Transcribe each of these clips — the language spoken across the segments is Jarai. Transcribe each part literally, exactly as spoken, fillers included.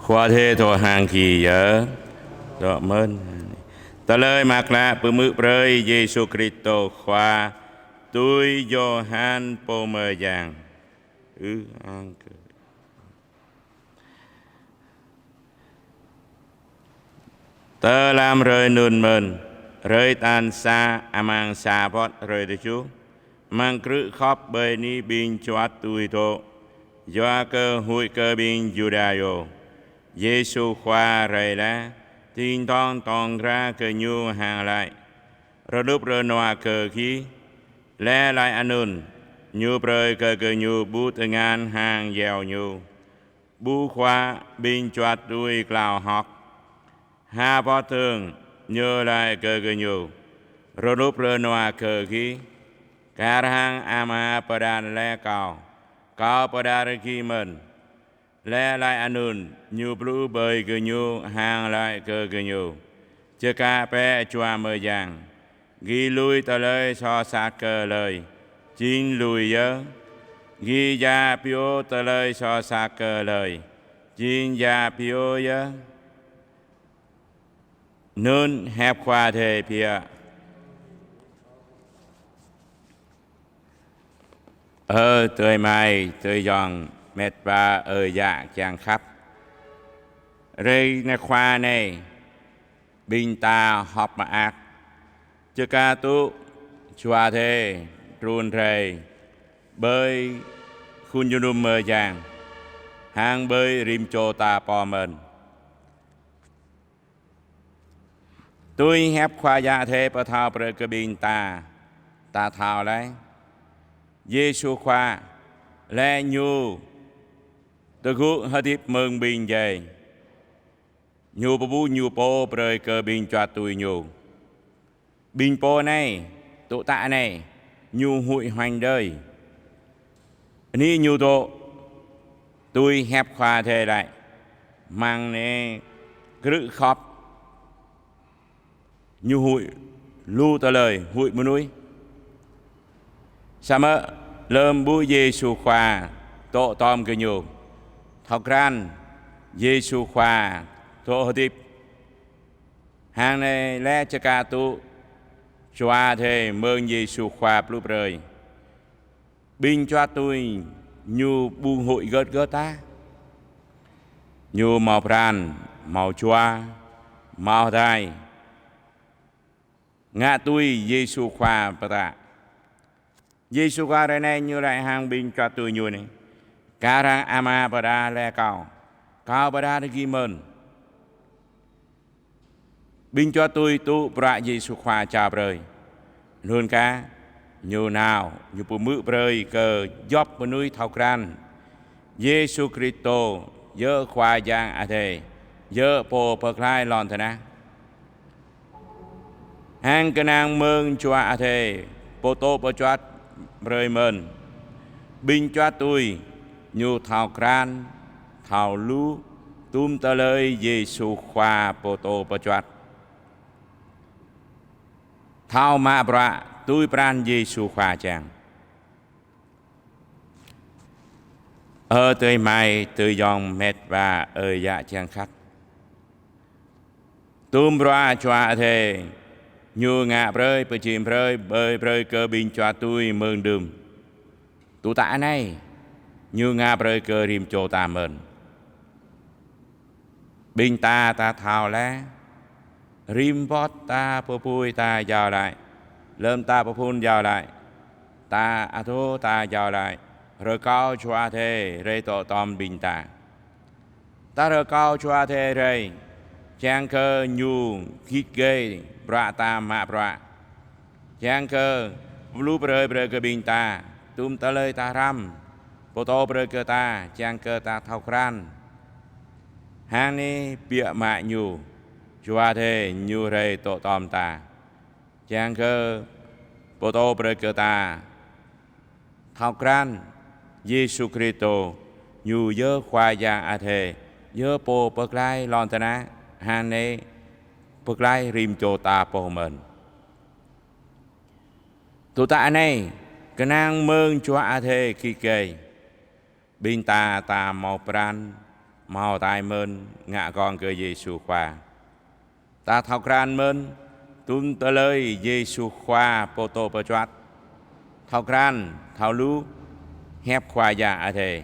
Khua Adai dŏ hăng gih yơh. Dŏ mơ̆n. Tơlơi Mơak Klă pơhmư̆ brơi Yêsu Kristô Khua tui Yôhan pô mơyang. Ư ang kơ. Tơ lăm hrơi anŭn mơ̆n, hrơi tal sa amăng sa bŏt hrơi tơjuh, amăng krư̆ khŏp ƀơi anai ƀing čuăt tui dŏ, yua kơ huĭ kơ ƀing Yuđa yơh. Yêsu Khua rai laih, tĭng tŏng tŏng dra kơ gơñu hăng laĭ: Rơnŭk rơnua kơ gih. Laih laĭ anŭn, Ñu brơi kơ gơñu ƀu tơngan hăng iâu Ñu. Ƀu khua ƀing čuăt tui klao hơ̆k. Ha bŏ tơ̆ng, Ñu laĭ kơ gơñu: Rơnŭk rơnua kơ gih. Kar hăng Ama pơđar laih Kâo, Kâo pơđar gih mơ̆n. Laih laĭ anŭn, Ñu blŭ ƀơi gơñu hăng laĭ kơ gơñu: Čơkă bĕ Jua Mơyang. Gih lui tơlơi soh sat kơ hlơi, jing lui yơh. Gih djă pioh tơlơi soh sat kơ hlơi, jing djă pioh yơh. Anŭn hiăp Khua Adai biă. Ơ adơi amai, adơi ayŏng, met wa ơi yă kiăng khăp. Hrơi anai Khua anai, ƀing ta hơ̆k mơak, čơkă tŭ Jua Adai trŭn rai ƀơi khul jơnum mơyang, hăng ƀơi rĭm čô ta pô mơ̆n. Tui hiăp Khua Yang Adai pơthâo brơi kơ ƀing ta, ta thâo laih. Yêsu Khua, laih Ñu tơgŭ hơdip mơ̆ng ƀing djai, Ñu pơƀut Ñu pô brơi kơ ƀing čuăt tui Ñu. Ƀing pô anai, tŭ tă anai, ñu huĭ hoanh đơi. Anai ñu dŏ, tui hiăp Khua Adai laĭ, amăng anai krư̆ khŏp. Ñu huĭ lu tơlơi, huĭ mơnuih. Samơ̆ lơm ƀuh Yêsu Khua dŏ tŏm gơñu, thâo krăn Yêsu Khua dŏ hơdip. Hăng anai laih čơkă tŭ Jua Adai mơ̆ng Yêsu Khua blŭ brơi. Ƀing čuăt tui Ñu ƀu huĭ hơget hơget tah. Ñu hmâo pran, hmâo jua, hmâo hơdai. Ngă tui Yêsu Khua pơtă. Yêsu Khua hrơi anai Ñu laĭ hăng ƀing čuăt tui Ñu anai: Kar hăng Ama pơđar laih Kâo, Kâo pơđar gih mơ̆n. Ƀing čuăt tui tŭ bruă Yêsu Khua jao brơi. Anŭn kah, ñu nao, ñu pơhmư̆ brơi kơ djŏp mơnuih thâo krăn Yêsu Kristô yơh Khua Yang Adai, yơh Pô pơklaih lŏn tơnah. Hăng kơnang mơ̆ng Jua Adai pơtô pơčuăt brơi mơ̆n. Ƀing čuăt tui Ñu thâo krăn, thâo lu, tum tơlơi Yêsu Khua pơtô pơčuăt. Thâo mă bruă tui pran Yêsu Khua čang. Ơ adơi amai, adơi ayŏng, met wa ơi yă kiăng khăp. Tum bruă Jua Adai Ñu ngă brơi, pơjing brơi, ƀơi brơi kơ ƀing čuăt tui mơ̆ng đưm. Tŭ tă anai, Ñu ngă brơi kơ rĭm čô ta mơ̆n. Ƀing ta, ta thâo laih. Rĭm bŏt ta pơpui ta iâu laĭ. Lơm ta pơphun iâu laĭ. Ta adôh ta iâu laĭ. Rơkâo Jua Adai rai dŏ tŏm ƀing ta. Ta rơkâo Jua Adai rai, čang kơ Ñu git gai bruă ta mă bruă. Čang kơ blŭ brơi brơi kơ ƀing ta, tum tơlơi ta hrăm, pơtô brơi kơ ta, čang kơ ta thâo krăn. Hăng anai biă mă Ñu, Jua Adai Ñu rai dŏ tŏm ta. Čang kơ pơtô brơi kơ ta thâo krăn Yêsu Kristô, Ñu yơh Khua Yang Adai, yơh Pô pơklaih lŏn tơnah, hăng anai pơklaih rĭm čô ta pô mơ̆n. Tŭ tă anai, kơnang mơ̆ng Jua Adai git gai. Ƀing ta, ta hmâo pran, hmâo tai mơ̆n ngă gơ̆ng kơ Yêsu Khua. Ta thâo krăn mơ̆n, tum tơlơi Yêsu Khua pơtô pơčuăt. Thâo krăn, thâo lu, hiăp Khua Yang Adai.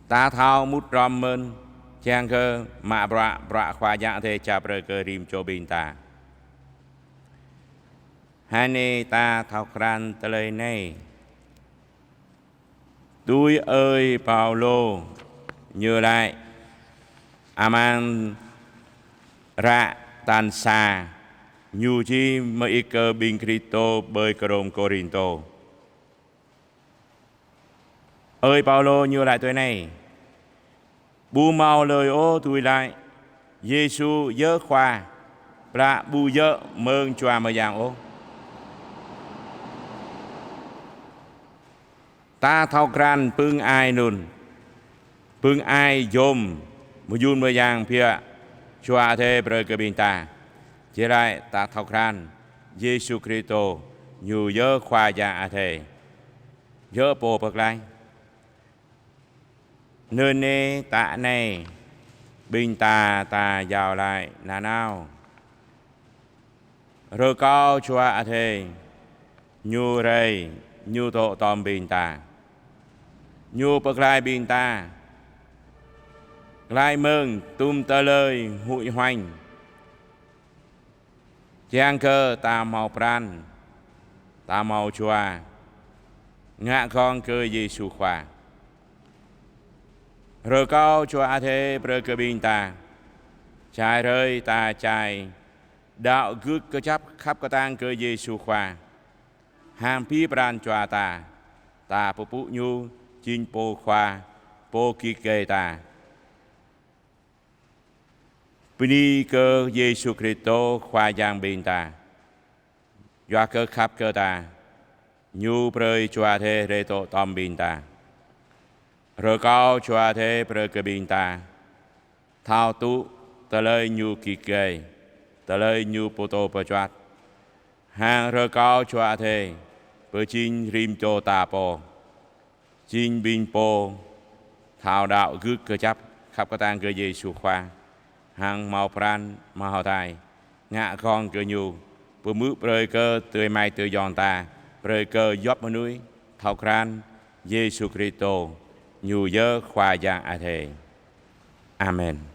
Ta thâo mŭt hrŏm mơ̆n, kiăng kơ mă bruă, bruă Khua Yang Adai čang brơi kơ rĭm čô ƀing ta. Hơnai ta thâo krăn tơlơi anai. Tui ơi Paulô ñu laĭ amăng hră tal sa, ñu čih mơit kơ ƀing Kristô ƀơi kơdông Kôrintô. Ơi Paulô ñu laĭ tui anai: Ƀu hmâo hlơi ôh dưi laĭ Yêsu yơh Khua, plă ƀu djơ̆ mơ̆ng Jua Mơyang ôh. Ta thâo krăn pưng ai anŭn, pưng ai yôm mơyŭn mơyang biă Jua Adai brơi kơ ƀing ta. Či laĭ ta thâo krăn Yêsu Kristô ñu yơh Khua Yang Adai, yơh Pô pơklaih. Anŭn yơh ta anai, ƀing ta ta iâu laĭ nanao. Rơkâo Jua Adai ñu rai, ñu dŏ tom ƀing ta. Ñu pơklaih ƀing ta. Glaĭ mơ̆ng tum tơlơi huĭ huañ, kiăng kơ ta hmâo pran, ta hmâo jua, ngă gơ̆ng kơ Yêsu Khua. Rơkâo Jua Adai brơi kơ ƀing ta, čai hrơi ta čai đaŏ gưt kơjăp khăp kơtang kơ Yêsu Khua. Hăng abih pran jua ta, ta pơpŭ ñu jing Pô Khua, Pô git gai ta. Bơni kơ Yêsu Kristô Khua Yang ƀing ta. Yua kơ khăp kơ ta, ñu brơi Jua Adai rai dŏ tom ƀing ta. Rơkâo Jua Adai brơi kơ ƀing ta thâo tŭ tơlơi ñu git gai, tơlơi ñu pơtô pơčuăt. Hăng rơkâo Jua Adai pơjing rĭm čô ta pô jing ƀing pô thâo đaŏ gưt kơjăp khăp kơtang kơ Yêsu Khua, hăng hmâo pran hmâo tai ngă gơ̆ng kơ ñu, pơhmư̆ brơi kơ adơi amai adơi ayŏng ta, brơi kơ djŏp mơnuih thâo krăn Yêsu Kristô ñu yơh Khua Yang Adai. Amen.